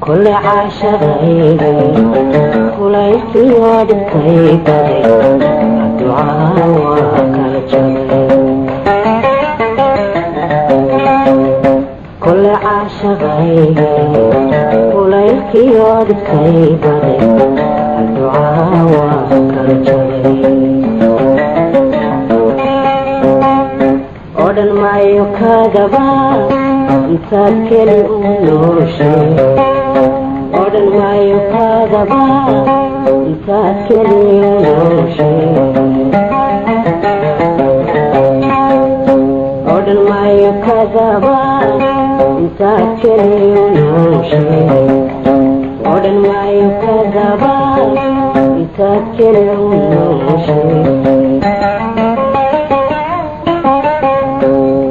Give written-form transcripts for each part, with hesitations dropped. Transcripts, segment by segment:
Kule caashaqayga kulaylkiyo dhibkay baday, ducaa waa kala jabay. Kule caashaqayga kulaylkiyo dhibkay baday, ducaa waa kala jabay. Odhan maayo kadaba intaad keli u nooshay, odhan maayo kadaba intaad keli u nooshay, odhan maayo kadaba intaad keli u nooshay, odhan maayo kadaba intaad keli u nooshay.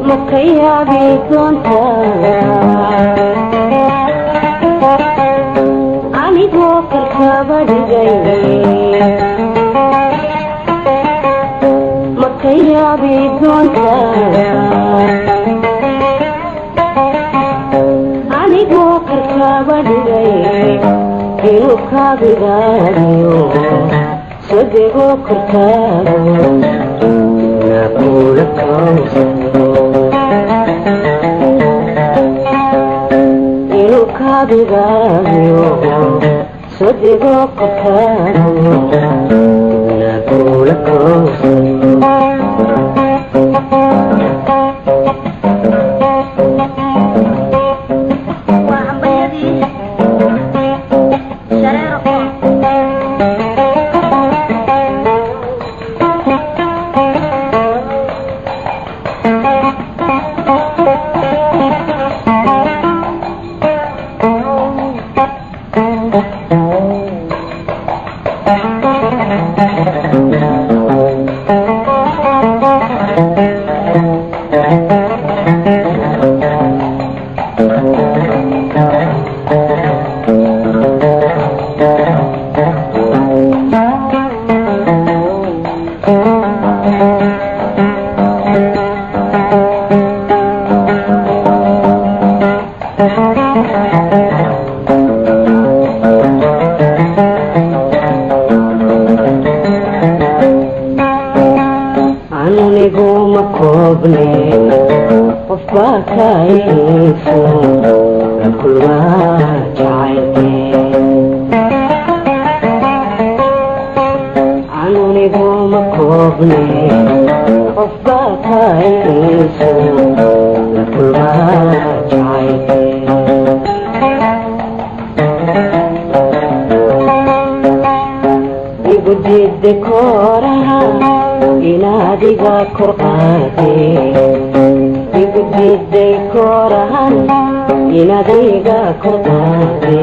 Maka yaabi doontaa anigoo karkaba dhigay? Maka yaabi doontaa anigoo karkaba dhigay inuu kaabigaadiyo sodego korkaago dibna kula kawsado, inuu kaabigaadiyo sodego korkaago dibna kula kawsado? Waa hambalyadii Shareero. Anigu ma koobne, qof baa kayso la kulmaa jacaylke. Anigu ma koobne, qof baa kayso la kulmaa jacaylke. Igu diidde kooraha inaad iga kor qaade, igu diiday koorahan inaad iga kor qaade,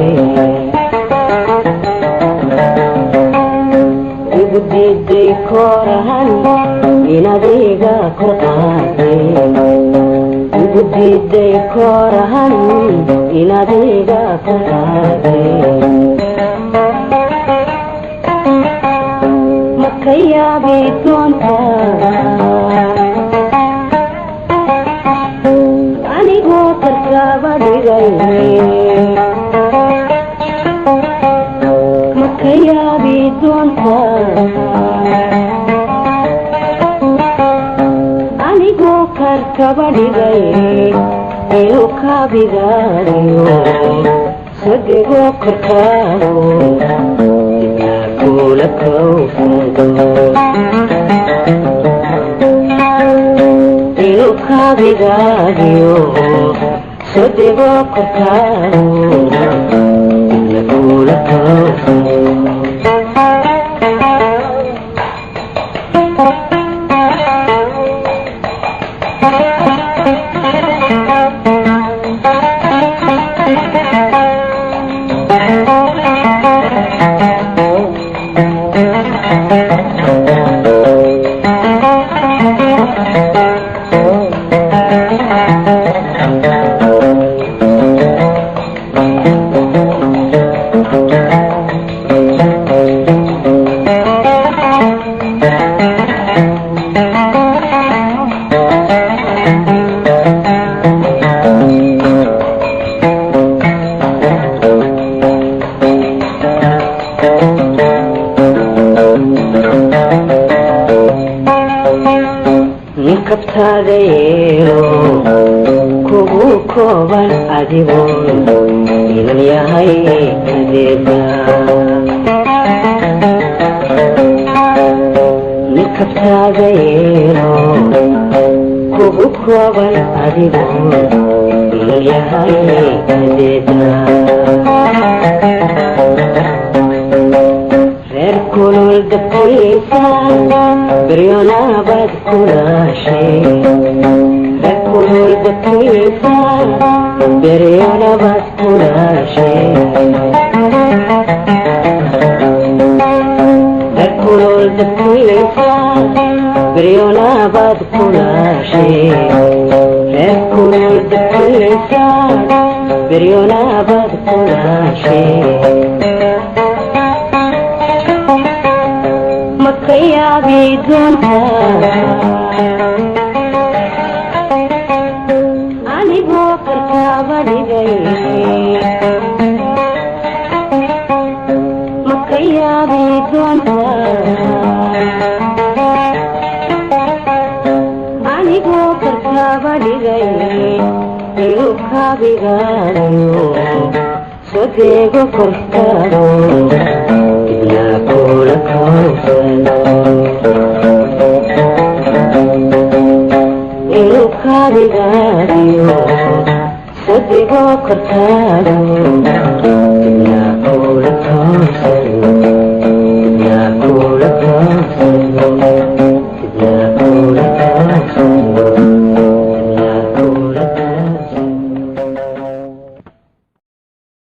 igu diiday koorahan inaad iga kor qaade, igu diiday koorahan inaad iga kor qaade. Maka yaabi doontaa anigoo karkaba dhigay? Maka yaabi doontaa anigoo karkaba dhigay Inuu kaabigaadiyo sodego korkaago dibna kula kowsado. Inuu kaabigaadiyo sodego korkaago dibna kula kowsado. Ninkabtaada yeelo kugu kooban adigoon inan yahay kadeeda. Ninkabtaada yeelo kugu kooban adigoon inan yahay kadeeda. Reer kulul dabkiisa beryonabad kulaashay. Reer kulul dabkiisa beryonabad kulaashay. Reer kulul dabkiisa beryonabad kulaashay. Reer kulul dabkiisa beryonabad kulaashay. Maka yaabi doontaa anigoo karkaaba dhigay? Maka yaabi doontaa anigoo karkaaba dhigay inuu kaabigaadayo sodeego korkaago dibna kula kowsado? Inuu kaabigaadiyo sodego korkaago